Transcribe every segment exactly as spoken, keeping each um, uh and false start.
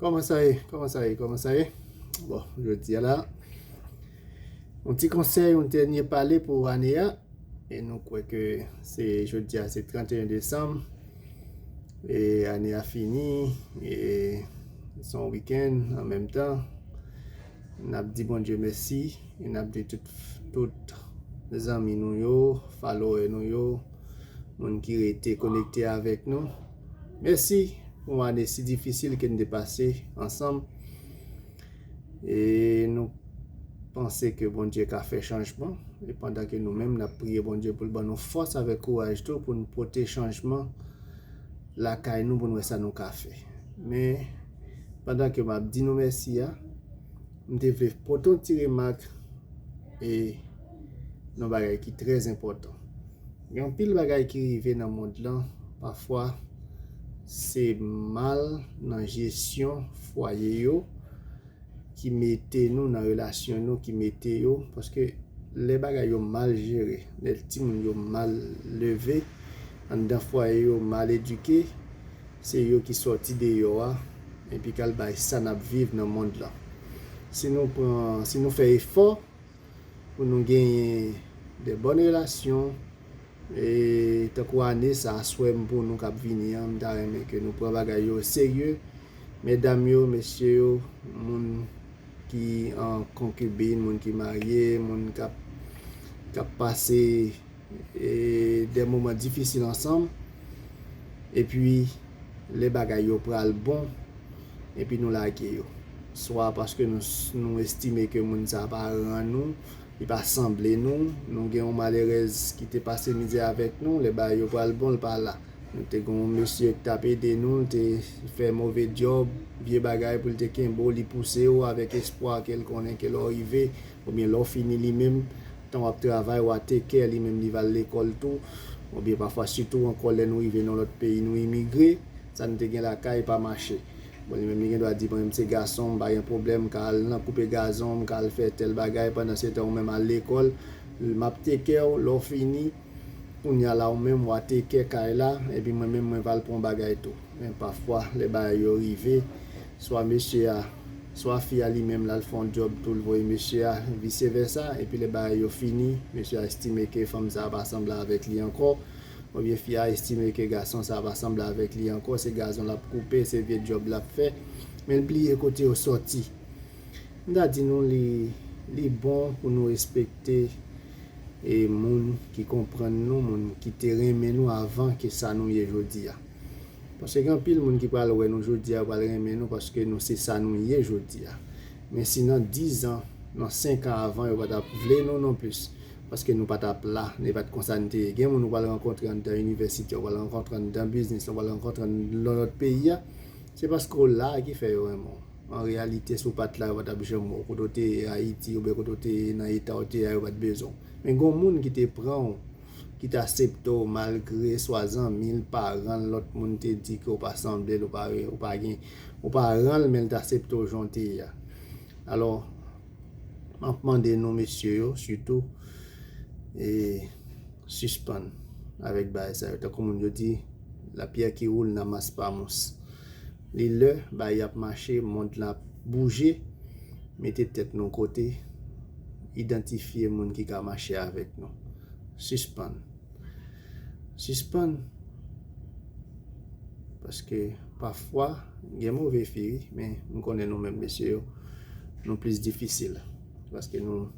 Kòman sa ye? Kòman sa ye? Kòman sa ye? Bon, jodi a la, yon ti konsèy, yon dènye pale pou ane a. E nou kwè ke se jodi a, se trannteyen desanm. E ane a fini. E se yon wikenn an menm tan. N ap di Bondye mèsi. E n ap di tout, tout zanmi nou yo, follower nou yo, moun ki rete konekte avèk nou. Mèsi pou yon ane si difisil ke n te pase ansanm. E nou panse ke Bondye ka fè chanjman. E pandan ke nou menm n ap priye Bondye pou l ban nou fòs avèk kouraj tou pou n pote chanjman lakay nou pou n wè sa nou ka fè. Men pandan ke m ap di nou mèsi a, m te vle pote yon ti remak e yon bagay ki trè enpòtan. Gen anpil bagay ki rive nan mond lan, pafwa se mal nan jesyon fwaye yo ki mete nou nan relasyon nou, ki mete yo, paske lè bagay yo mal jere, lè timoun yo mal leve, anndan fwaye yo mal edike, se yo ki sòti deyò a, epi k al bay sa n ap viv nan mond lan. Si nou pran, si nou fè efò pou nou genyen de bòn relasyon, e tankou ane sa, swè m pou nou k ap vini an, m ta renmen ke nou pran bagay yo serye. Medam yo, mesye yo, moun ki an konkibin, moun ki marye, moun k ap, k ap pase e, de moman difisil ansanm, epi lè bagay yo pral bon, epi nou lage yo. Swa paske nou, nou estime ke moun sa pa ran nou, li pa sanble nou, nou gen yon malerèz ki te pase mizè avèk nou, lè bagay yo pral bon, l pa la. Nou te gen yon mesye ki t ap ede nou, l te fè move djòb, vye bagay pou l te kenbe w, li pouse w avèk espwa ke l konnen ke lè w rive, oubyen lè w fini li menm, tan w ap travay, w a take care, li menm li va l lekòl tou, oubyen pafwa sitou ankò lè nou rive nan lòt peyi, nou imigre, sa nou te gen lakay pa mache. Bon, li menm li gen dwa di, mwen menm se gason, m pa gen pwoblèm, m ka al nan koupe gazon, m ka al fè tèl bagay, pandan se tan ou menm al lekòl, m ap take care w, lè w fini, kounye a la ou menm w a take care kay la, epi mwen menm mwen va al pran yon bagay tou. Men pafwa, lè bagay yo rive, swa mesye a, swa fi a li menm l al fè yon djòb tou, l voye mesye a, vise vèsa, epi lè bagay yo fini, mesye a estime ke fanm sa a pa sanble avèk li ankò, oubyen fi a estime ke gason sa a pa sanble avèk li ankò, se gazon l ap koupe, se vye djòb l ap fè, men l bliye kote yo sòti. M ta di nou li, li bon pou nou respekte e moun ki konprann nou, moun ki te renmen nou avan ke sa nou ye jodi a. Paske gen anpil moun ki pral wè nou jodi a, yo pral renmen nou paske nou se sa nou ye jodi a. Men si nan diz an, nan senk an avan, yo pa t ap vle nou non plis, paske nou pa t ap la, e pa t konsa n te ye. Gen moun ou pral rankontre anndan inivèsite, ou pral rankontre anndan biznis, ou pral rankontre nan lòt peyi a, se paske w la a ki fè yo renmen w. An reyalite, si w pa t la, yo pa t ap janm wè w. Kote w te ye Ayiti, oubyen kote w te ye nan eta w te ye a, yo pa t bezwen w. Men gen yon moun ki te pran w, ki t aksepte w malgre swa zanmi l, paran l, lòt moun te di ke w pa sanble l, ou pa, ou pa gen, ou pa ran l, men l t aksepte w jan w te ye a. Alò, m ap mande nou, mesye yo, sitou, e, sispann avèk bagay sa yo. Tankou moun yo di, la pierre qui roule n'amasse pas mousse. Li lè, bagay ap mache, mond lan ap bouje, mete tèt nou kote, idantifye moun ki ka mache avèk nou. Sispann. Sispann. Paske pafwa, gen move fi, wi, men m konnen nou menm mesye yo, nou plis difisil. Paske nou,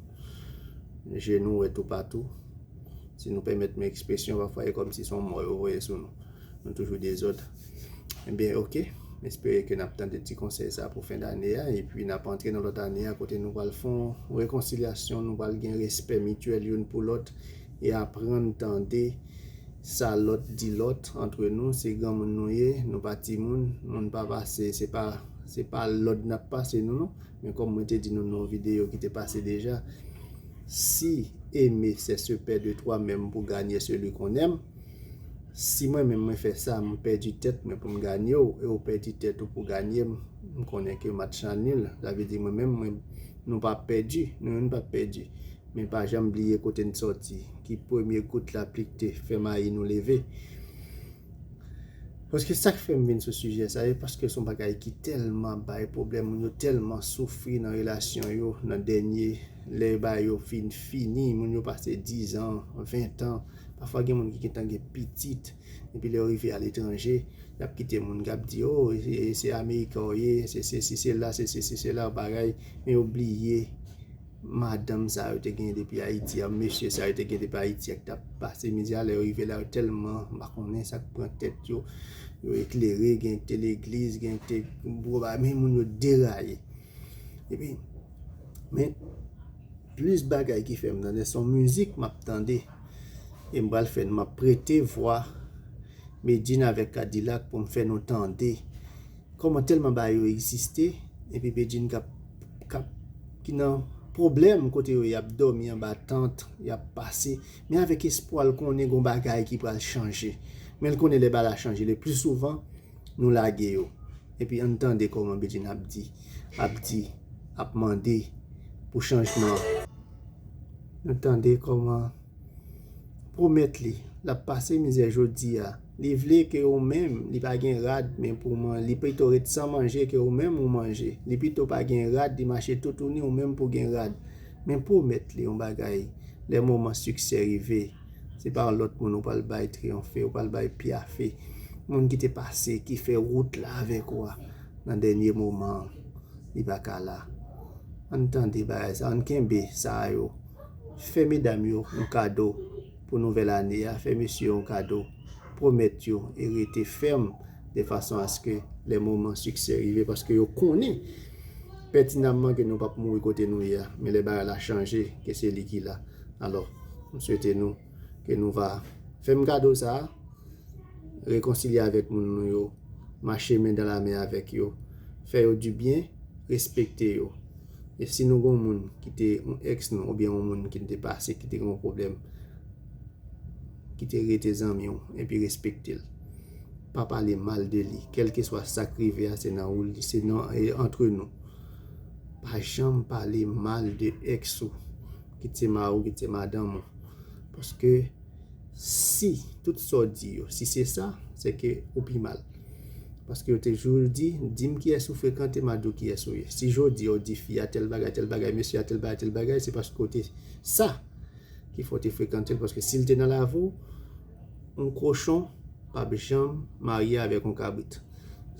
je nou wè toupatou. Si nou pèmèt m ekspresyon, pafwa e kòmsi se yon mò yo voye sou nou. Nou toujou dezòd. Ebyen, oke. M espere ke n ap tande ti konsèy sa pou fen dane a, epi n ap antre nan lòt ane a, kote nou pral fè yon rekonsilyasyon, nou pral gen respè mityèl youn pou lòt, e aprann tande sa lòt di lòt antre nou. Se granmoun nou ye, nou pa timoun, moun pa pase, se pa, se pa lòd n ap pase nou non. Men kòm mwen te di nou nan yon videyo ki te pase deja, si aimer c'est se perdre toi-même pour gagner celui qu'on aime, si mwen menm mwen fè sa, m pèdi tèt mwen pou m ganye w, e w pèdi tèt ou pou ganye m, m konnen ke match la nil. Sa vle di mwen menm, mwen, nou p ap pèdi, nou youn p ap pèdi. Men pa janm bliye kote n sòti, ki premye gout lapli k te fè mayi nou leve. Paske sa k fè m vin sou sijè sa, e paske se yon bagay ki tèlman bay pwoblèm, moun yo tèlman soufri nan relasyon yo, nan dènye lè ba yo fin fini, moun yo pase dizan, ventan, pafwa gen moun ki gentan gen pitit, epi lè yo rive aletranje, y ap kite moun k ap di, o, e, e, se Ameriken w ye, se, se, se, se la, se, se, se, se la, bagay, men yo bliye madanm sa yo te gen depi Ayiti, a mesye sa yo te gen depi Ayiti, ak t ap pase mizè a, lè yo rive la, yo tèlman, m pa konnen sa k pran tèt yo, yo eklere, gen k te legliz, gen k te gwo bagay, men moun yo deraye. Epi, men, plis bagay ki fè m tande, se yon mizik m ap tande, e m pral fè, m ap prete vwa Medjine avèk Kadilak pou m fè nou tande kòman tèlman bagay yo egziste, epi Bedjine k ap, k ap, ki nan pwoblèm kote yo, y ap dòmi anba tant, y ap pase, men avèk espwa l konnen gon bagay ki pral chanje. Men l konnen lè bagay la chanje, le pli souvan, nou lage yo. Epi ann tande kòman Bedjine ap di, ap di, ap mande pou chanjman. Nou tande kòman pwomèt li, l ap pase mizè jodi a. Li vle ke ou menm, li pa gen rad, men pou man, li pito ret san manje ke ou menm ou manje. Li pito pa gen rad, li mache toutouni ou menm pou gen rad. Men pwomèt li yon bagay, lè moman siksè rive, se pa yon lòt moun ou pral bay triyonfe, ou pral bay pyafe. Moun ki te pase, ki fè wout la avèk ou a, nan dènye moman an, li pa ka la. Ann tande bagay sa, ann kenbe sa yo. Fè medam yo yon kado pou nouvèl ane a, fè mesye yo yon kado, pwomèt yo e rete fèm de fason aske lè moman siksè rive, paske yo konnen pètinamman ke nou p ap mouri kote nou ye a, men lè bagay la chanje, ke se li ki la. Alò, m swete nou ke nou va fè m kado sa a, rekonsilye avèk moun nou yo, mache men dan la men avèk yo, fè yo dibyen, respekte yo. E si nou gon moun ki te yon èks nou, oubyen yon moun ki te pase, ki te gen yon pwoblèm, ki te rete zanmi w, epi respekte l. Pa pale mal de li, kèlkeswa sa k rive a, se nan ou li, se nan, e, antre nou. Pa janm pale mal de èks ou, kit se mari w, kit se madanm ou. Paske si tout sa w di yo, si se sa, se ke ou pi mal. Paske yo te toujou di, di m kiyès ou frekante, m a di w kiyès ou ye. Si jodi a w di fi a tèl bagay, tèl bagay, mesye a tèl bagay, tèl bagay, se paske w te sa ki fè w te frekante l, paske si l te nan lavi w, yon kochon p ap janm marye avèk yon kabrit.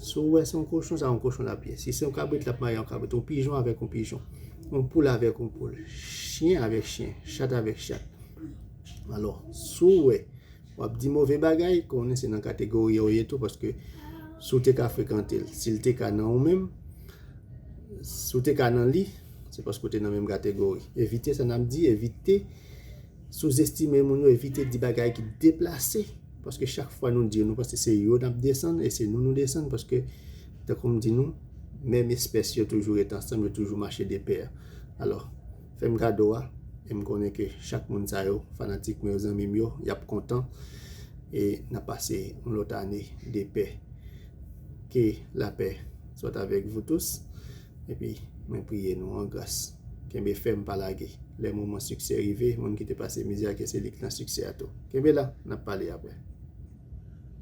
Si w wè se yon kochon, sa yon kochon l ap ye. Si se yon kabrit, l ap marye yon kabrit. Yon pijon avèk yon pijon. Yon poul avèk yon poul. Chen avèk chen. Chat avèk chat. Alò, si w wè w ap di move bagay, konnen se nan kategori a w ye tou, paske si w te ka frekante l, si l te ka nan ou menm, si w te ka nan li, se paske w te nan menm kategori. Evite sa n ap di, evite souzestime moun yo, evite di bagay ki deplase, paske chak fwa nou di yo, nou panse se yo n ap desann, e se nou nou desann, paske, tankou m di nou, menm espès yo toujou ret ansanm, yo toujou mache de pè. Alò, fè m kado a, e m konnen ke chak moun sa yo, fanatik mwen yo, zanmi m yo, y ap kontan, e n ap pase yon lòt ane de pè. Ke lapè soit avec vous tous, epi mwen priye nou an gras. Kenbe fèm, pa lage. Lè moman siksè rive, moun ki te pase mizè a, ke se li k nan siksè a tou. Kenbe la, n ap pale apre.